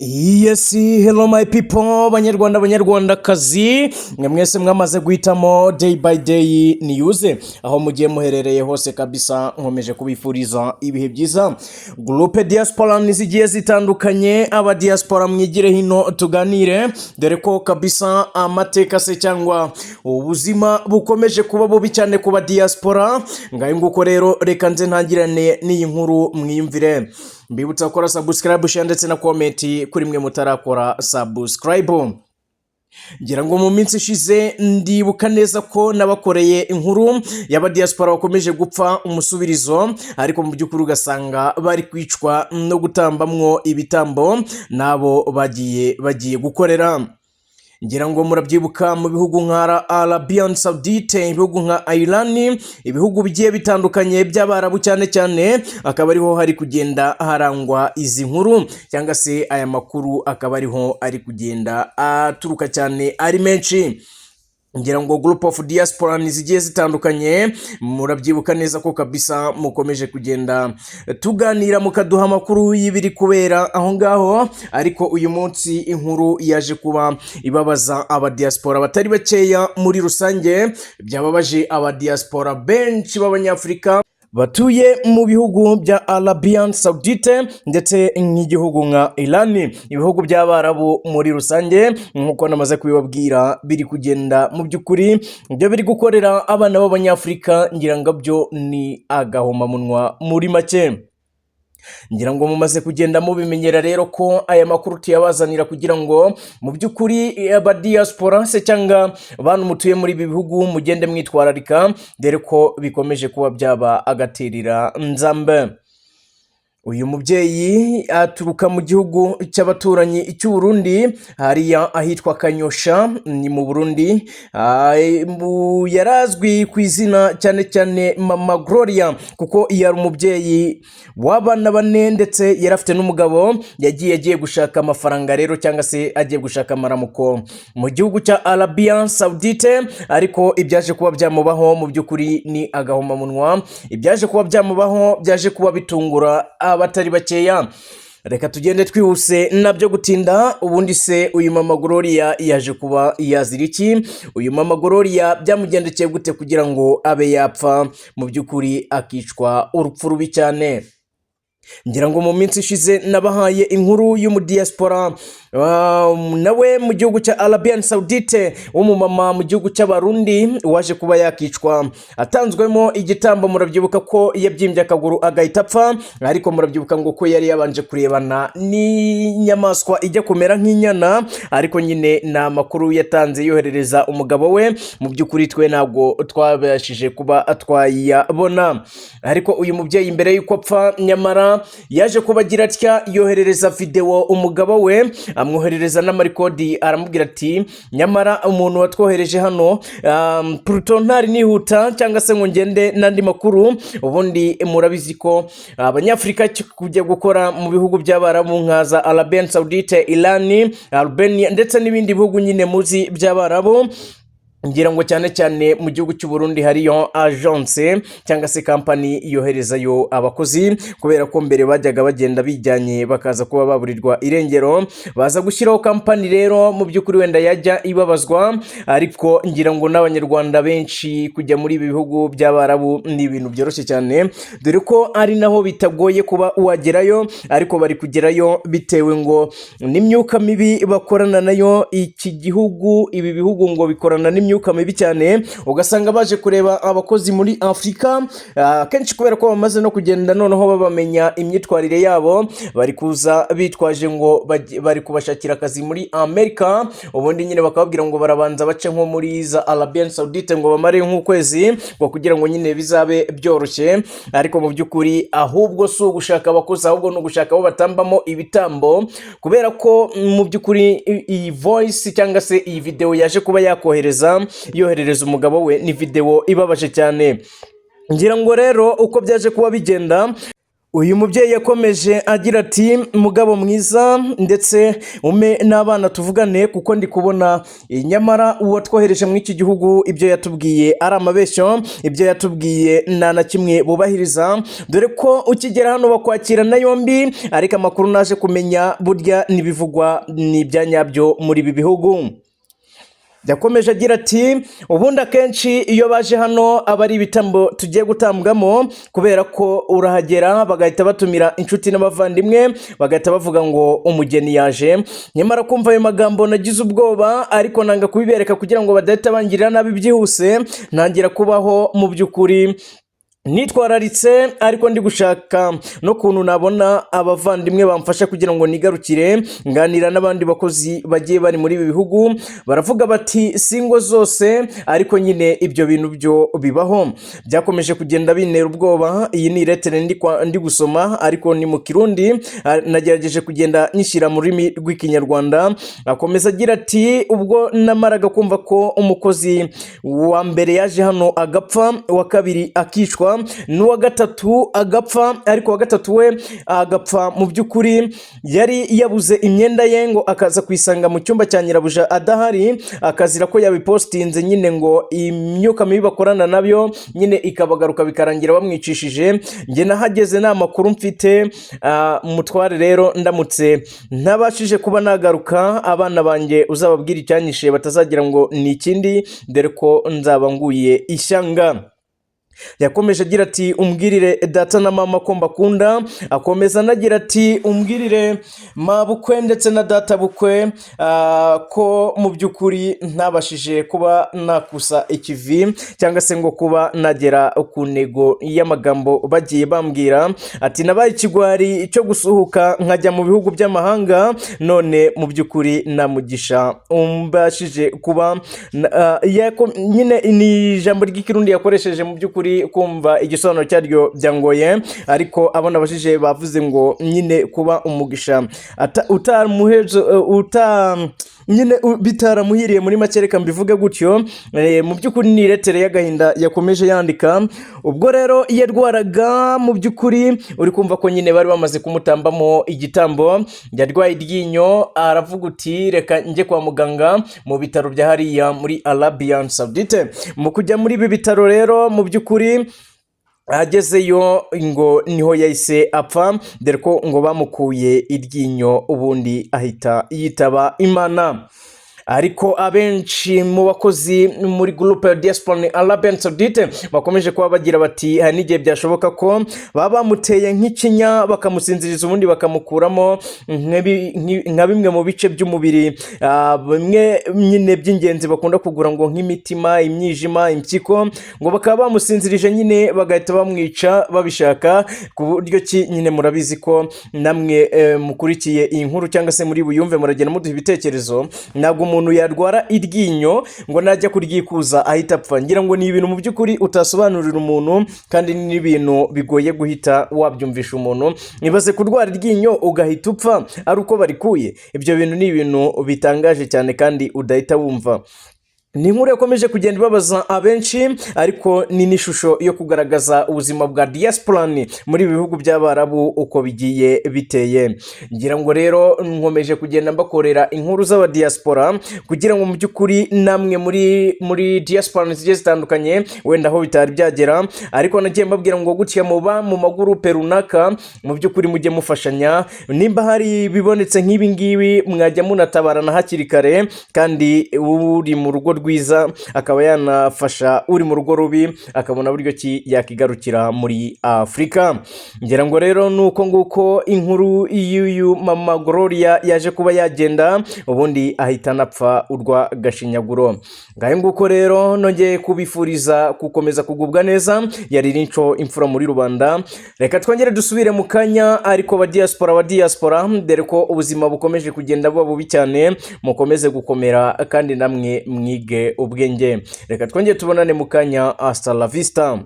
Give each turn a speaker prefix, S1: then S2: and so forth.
S1: Yes, hello my people, Banyarwanda, Banyarwandakazi, mwe mwese mwamaze guhitamo Day by Day News, aho mugiye muherereye hose kabisa, nkomeje kubifuriza ibihe byiza. Groupe diaspora zigiye zitandukanye, aba diaspora mwigire hino tuganire, dore ko kabisa amateka se cyangwa ubuzima bukomeje kuba bubi cyane ku ba diaspora. Ngayo nguko rero, reka nze ntangirane n'iyi nkuru mwiyumvire. Mbibutsa gukora subscribe, share ndetse na comment kuri mwe mutarakora subscribe. Ngira ngo mu minsi ishize ndibuka neza ko nabakoreye inkuru y'abadiaspora bakomeje gupfa umusubirizo, ariko mu by'ukuri ugasanga bari kwicwa no gutambamwo ibitambo n'abo bagiye gukorera. Ngira ngo murabyibuka, mu bihugu nka Arabian Saudite, ibihugu nka Iran, ibihugu bigiye bitandukanye by'Abarabu cyane cyane, akaba ariho hari kugenda harangwa izi nkuru cyangwa se aya makuru, akaba ariho ari kugenda aturuka cyane ari menshi. Ngira ngo group of diaspora zigiye zitandukanye murabyibuka neza ko kabisa mukomeje kugenda tuganira, mukaduha amakuru y'ibiri kubera aho ngaho. Ariko uyu munsi inkuru yaje kuba ibabaza abadiaspora batari bakeya muri rusange, byababaje abadiaspora benshi b'Abanyafurika batuye mu bihugu bya Arabian Saudite ndetse nk'igihugu nka Iran, ibihugu by'Abarabu muri rusange. Nk'uko namaze kubibabwira, biri kugenda mu by'ukuri ibyo biri gukorera abana b'Abanyafurika, ngira ngo byo ni agahomamunwa muri make. Ngira ngo mumaze kugenda mubimenyera rero ko aya makuru tuyabazanira kugira ngo mu by'ukuri aba diaspora se cyangwa abantu mutuye muri ibi bihugu mugende mwitwararika, dore ko bikomeje kuba byaba agaterera nzambe. Uyu mubyeyi aturuka mu gihugu cy'abaturanyi cy'u Burundi, hariya ahitwa Kanyosha ni mu Burundi. Yarazwi ku izina cyane cyane Mama Gloria, kuko yari umubyeyi w'abana bane ndetse yari afite n'umugabo. Yagiye agiye gushaka amafaranga rero cyangwa se agiye gushaka amaramuko mu gihugu cya Arabia Saudite, ariko ibyaje kuba byamubaho mu by'ukuri ni agahomamunwa. Ibyaje kuba byamubaho byaje kuba bitungura abatari bakeya. Reka tugende twihuse nabyo gutinda. Ubundi se uyu Mama Gloria yaje kuba yazira iki? Uyu Mama Gloria byamugendekeye gute kugira ngo abe yapfa, mu by'ukuri akicwa urupfu rubi cyane? Ngira ngo mu minsi ishize nabahaye inkuru y'umudiaspora nawe mu gihugu cya Arabian Saudite, w'umumama mu gihugu cy'Abarundi, waje kuba yakicwa atanzwemo igitambo. Murabyibuka ko yabyimbye akaguru agahita apfa, ariko murabyibuka ngo ko yari yabanje kurebana n'inyamaswa ijya kumera nk'inyana, ariko nyine ni amakuru yatanze yoherereza umugabo we. Mu by'ukuri twe ntabwo twabashije kuba twayabona, ariko uyu mubyeyi mbere y'uko apfa nyamara yaje kuba agira atya, yoherereza videwo umugabo we, amwoherereza n'amarecord, aramubwira ati: "Nyamara umuntu watwohereje hano Pluto ntari nihuta cyangwa se ngo ngende n'andi makuru." Ubundi murabizi ko Abanyafurika kujya gukora mu bihugu by'Abarabu nka za Arabian Saudite, Iran, Albania ndetse n'ibindi bihugu nyine muzi by'Abarabu, ngira ngo cyane cyane mu gihugu cy'u Burundi hariyo agence cyangwa se kampani yoherezayo abakozi, kubera ko mbere bajyaga bagenda bijyanye bakaza kuba baburirwa irengero, baza gushyiraho kampani rero mu by'ukuri wenda yajya ibabazwa. Ariko ngira ngo n'Abanyarwanda benshi kujya muri ibi bihugu by'Abarabu ni ibintu byoroshye cyane, dore ko ari naho bitagoye kuba wagerayo, ariko bari kugerayo bitewe ngo n'imyuka mibi bakorana nayo. Iki gihugu, ibi bihugu ngo bikorana n'imyuka mibi cyane, ugasanga baje kureba abakozi muri Afurika kenshi, kubera ko bamaze no kugenda noneho babamenya imyitwarire yabo, bari kuza bitwaje ngo bari kubashakira akazi muri Amerika. Ubundi nyine bakababwira ngo barabanza bace nko muri za Arabian Saudite ngo bamare nk'ukwezi, ngo kugira ngo nyine bizabe byoroshye. Ariko mu by'ukuri ahubwo si ugushaka abakozi, ahubwo ni ugushaka abo batambamo ibitambo, kubera ko mu by'ukuri iyi voice cyangwa se iyi video yaje kuba yakohereza, yoherereza umugabo we, ni video ibabaje cyane. Ngira ngo rero uko byaje kuba bigenda, Uyu mubyeyi yakomeje agira ati: "Mugabo mwiza, ndetse ume n'abana tuvugane, kuko ndi kubona nyamara uwatwohereje muri iki gihugu ibyo yatubwiye ari amabeshyo, ibyo yatubwiye nta na kimwe bubahiriza, dore ko ukigera hano bakwakira na yombi, ariko amakuru naje kumenya burya n'ibivugwa ni ibya nyabyo muri ibi bihugu." Yakomeje agira ati: "Ubundi akenshi iyo baje hano aba ari ibitambo tugiye gutambwamo, kubera ko urahagera bagahita batumira inshuti n'abavandimwe, bagahita bavuga ngo umugeni yaje. Nyamara kumva ayo magambo nagize ubwoba, ariko nanga kubibereka kugira ngo badahita bangirira nabi byihuse. Ntangira kubaho mu by'ukuri nitwararitse, ariko ndi gushaka n'ukuntu nabona abavandimwe bamfasha kugira ngo nigarukire. Nganira n'abandi bakozi bagiye bari muri ibi bihugu, baravuga bati si ingo zose, ariko nyine ibyo bintu byo bibaho. Byakomeje kugenda bintera ubwoba." Iyi ni iretere ndi gusoma, ariko ni mu Kirundi, nagerageje kugenda nyishyira mu rurimi rw'Ikinyarwanda. Akomeza agira ati: "Ubwo namaraga kumva ko umukozi wa mbere yaje hano agapfa, uwa kabiri akicwa, n'uwa gatatu agapfa, ariko uwa gatatu we agapfa mu by'ukuri yari yabuze imyenda ye, ngo akaza kuyisanga mu cyumba cya nyirabuja adahari, akazira ko yabipositinze nyine, ngo imyuka mibi bakorana nabyo nyine ikabagaruka, bikarangira bamwicishije. Njye nahageze nta makuru mfite. Mutware rero, ndamutse ntabashije kuba nagaruka, abana banjye uzababwira icyanyishe, batazagira ngo ni ikindi, dore ko nzaba nguye ishyanga." Yakomeje agira ati: "Umbwirire data na mama ko mbakunda." Akomeza anagira ati: "Umbwirire mabukwe ndetse na data bukwe ko mu by'ukuri ntabashije kuba nakusa ikivi cyangwa se ngo kuba nagera ku ntego y'amagambo bagiye bambwira." Ati: "Nabaye ikigwari cyo gusuhuka nkajya mu bihugu by'amahanga, none mu by'ukuri nta mugisha umbashije kuba nyine." Ni ijambo ry'Ikirundi yakoresheje, mu by'ukuri kumva igisobanuro cyaryo byangoye, ariko abo nabajije bavuze ngo nyine kuba umugisha utamuheje uta nyine bitaramuhiriye, muri make reka mbivuge gutyo. Mu by'ukuri ni iretere y'agahinda yakomeje yandika. Ubwo rero yarwaraga, mu by'ukuri uri kumva ko nyine bari bamaze kumutambamo igitambo. Yarwaye iryinyo, aravuga uti: "Reka njye kwa muganga mu bitaro bya hariya muri Arabian Saudite." Mu kujya muri ibi bitaro rero, mu by'ukuri agezeyo ngo niho yahise apfa, dore ko ngo bamukuye iryinyo, ubundi ahita yitaba Imana. Ariko abenshi mu bakozi muri groupe diaspora Arabian Saudite bakomeje kuba bagira bati hari n'igihe byashoboka ko baba bamuteye nk'ikinya, bakamusinziriza, ubundi bakamukuramo nka bimwe mu bice by'umubiri, bimwe nyine by'ingenzi bakunda kugura, ngo nk'imitima, imyijima, impyiko, ngo bakaba bamusinzirije nyine bagahita bamwica babishaka. Ku buryo ki nyine murabizi ko namwe mukurikiye iyi nkuru cyangwa se muri buyumve, muragenda muduha ibitekerezo. Ntabwo umuntu yarwara iryinyo ngo najya kuryikuza ahita apfa. Ngira ngo ni ibintu mu by'ukuri utasobanurira umuntu, kandi ni n'ibintu bigoye guhita wabyumvisha umuntu. Ibaze kurwara iryinyo ugahita upfa ari uko barikuye. Ibyo bintu ni ibintu bitangaje cyane kandi udahita wumva. Ni inkuru yakomeje kugenda ibabaza abenshi, ariko ni n'ishusho yo kugaragaza ubuzima bwa diaspora muri ibi bihugu by'Abarabu uko bigiye biteye. Ngira ngo rero nkomeje kugenda mbakorera inkuru z'abadiaspora kugira ngo mu by'ukuri namwe muri diaspora zigiye zitandukanye, wenda aho bitari byagera, ariko nagiye mbabwira ngo gutya muba mu magurupe runaka, mu by'ukuri mujye mufashanya. Nimba hari ibibonetse nk'ibi ngibi, mwajya munatabarana hakiri kare, kandi uri mu rugo rwiza akaba yanafasha uri mu rugo rubi, akabona buryo ki yakigarukira muri Afurika. Ngira ngo rero ni uko nguko inkuru y'uyu mama Gloria yaje kuba yagenda, ubundi ahita anapfa urwa gashinyaguro. Ngayo nguko rero, nongeye kubifuriza gukomeza kugubwa neza. Yari Rinco, imfura muri rubanda. Reka twongere dusubire mu kanya, ariko ba diaspora, ba diaspora, dore ko ubuzima bukomeje kugenda buba bubi cyane, mukomeze gukomera kandi namwe mwige ubwenge. Reka twongere tubonane mu kanya. Hasta la vista.